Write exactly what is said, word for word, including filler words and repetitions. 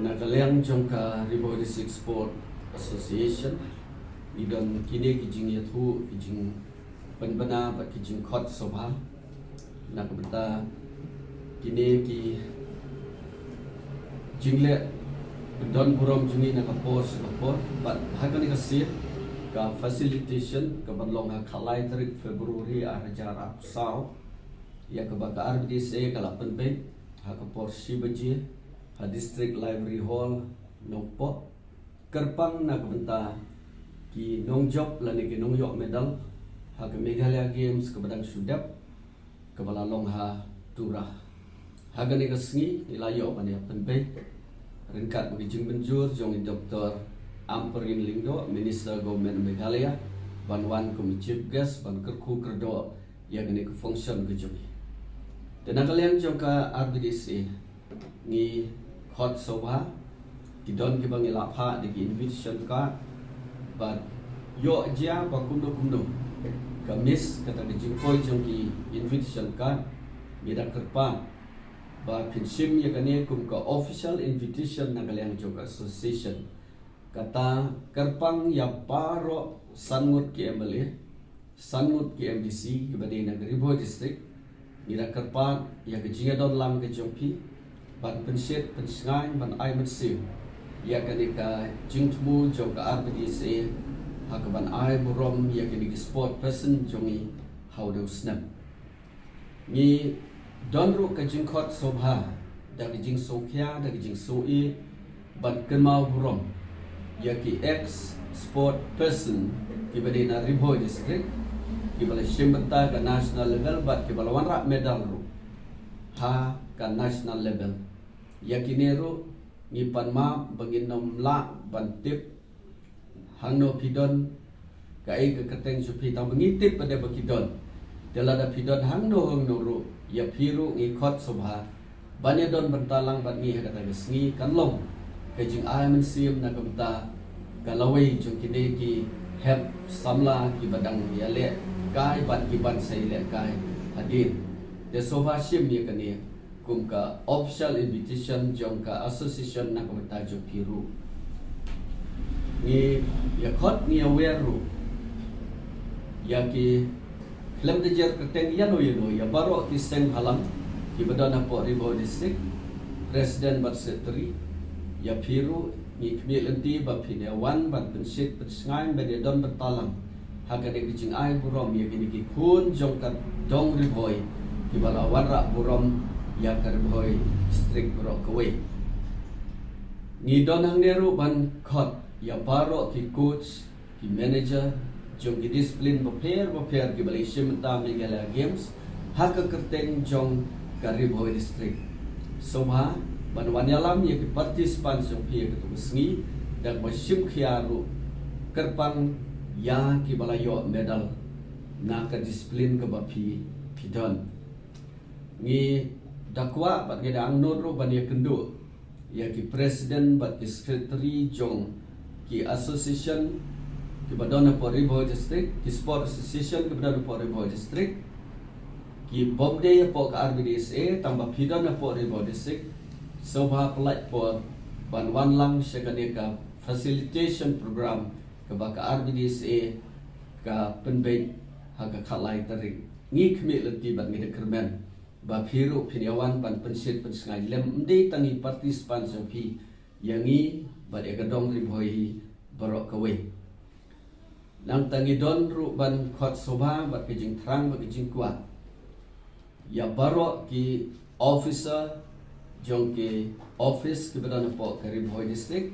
Na ka liang jong ka Ri Bhoi District Sport Association, ngi don kine ki jingïathuh, ki jingpynbna bad ki jingkhot sngewbha na ka bynta kine ki jingleh don burom jong ngi na ka por sha ka por. Bad ha kane ka sien, ka facilitation kaban long ha ka lai tarik February ar hajar arphew saw, ïa kaba ka R B D S A ka la pynbeit ha ka por shi baje ha District Library Hall, Nongpoh, kyrpang na ka bynta ki nongjop lane ki nongïoh medal ha ka Meghalaya Games kaba dang shu dep, kaba la long ha Tura. Ha kane ka sngi ngi la ïoh ban ïa pynbeit ryngkat bad ka jingmynjur jong i Doctor Ampareen Lyngdoh, Minister Government Meghalaya, ban wan kum i chief guest ban kyrkhu kyrdoh ïa kane ka function ka jong ngi. Te na ka liang jong ka R B D S A, ngi khot sngewbha, ki don kiba ngi la phah da ki invitation card, bad ïoh jia ba kumno kumno ka miss kata ka jingpoi jong ki invitation card, ngi da kyrpad ba phin shim ïa kane kum ka official invitation na ka liang jong ka association. Kata kyrpang ïa baroh san ngut ki M L A, san ngut ki M D C kiba dei na ka Ri Bhoi District. Ngi da kyrpad ïa ka jingïadon lang ka jong phi ban pynshit pynshngaiñ, ban ai mynsiem ïa kane ka jingthmu jong ka R B D S A ha kaban ai burom ïa kine ki sport person jong ngi ha u dei u snem. Ngi don ruh ka jingkhot sngewbha da ka jingsngewkhia, da ka jingsngewsih, ban kynmaw burom ïa ki ex sport person kiba dei na Ri Bhoi District, kiba la shim bynta ka national level bad kiba la wanrah medal ruh ha ka national level. Ïa kine ruh ngi pan map ba ngin ym lah ban tip hangno phi don, kaei ka kyrteng jong phi, tang ba ngi tip pat de ba ki don. Te lada phi don hangno hangno ruh, ïa phi ruh ngi khot sngewbha ban ïadon bynta lang bad ngi ha kata ka sngi, kan long ka jingai mynsiem na ka bynta ka lawei jong kine ki hep samla kiba dang ïalehkai bad kiban sa ïalehkai hadien. Te sngewbha shim ïa kane kum ka official invitation jong ka association na ka bynta jong phi ruh. Ngi ïa khot, ngi ïa wer ruh ïa ki khlem da jer kyrteng ïano ïano, ïa baroh ki seng bhalang kiba don hapoh Ri Bhoi District, president bad secretary. Ïa phi ruh ngi khmih lynti ba phin ïa wan ban pynshit pynshngaiñ ban ïadon bynta lang ha kane ka jingai burom ïa kine ki khun jong ka dong Ri Bhoi kiba la wanrah burom ïa ka Ri Bhoi District baroh kawei. Ngi don hangne ruh ban khot ïa baroh ki coach, ki manager jong ki discipline bapher bapher kiba la ïashim bynta Meghalaya Games ha ka kyrteng jong ka Ri Bhoi District. Sngewbha ban wan ïalam ïa ki participants jong phi ha kato ka sngi, da kaba shim khia ruh kyrpang ïa kiba la ïoh medal na ka discipline kaba phi, phi don. Ngi da kwah bad ngi da angnud ruh ban ïakynduh ïa ki president bad ki secretary jong ki association kiba don hapoh Ri Bhoi District, ki sport association kiba don hapoh Ri Bhoi District, ki bym dei hapoh ka R B D S A, tang ba phi don hapoh Ri Bhoi District, sngewbha pyllait por ban wan lang sha kane ka facilitation program kaba ka R B D S A ka pynbeit ha ka khatlai tarik. Ngi khmih lynti bad ngi da kyrmen ba phi ruh phin ïa wan ban pynshit pynshngaiñ lem, ym dei tang i participants jong phi, ïa ngi bad ïa ka dong Ri Bhoi hi baroh kawei. Nangta ngi don ruh ban khot sngewbha bad ka jingthrang bad ka jingkwah ïa baroh ki officer jong ki office kiba don hapoh ka Ri Bhoi District,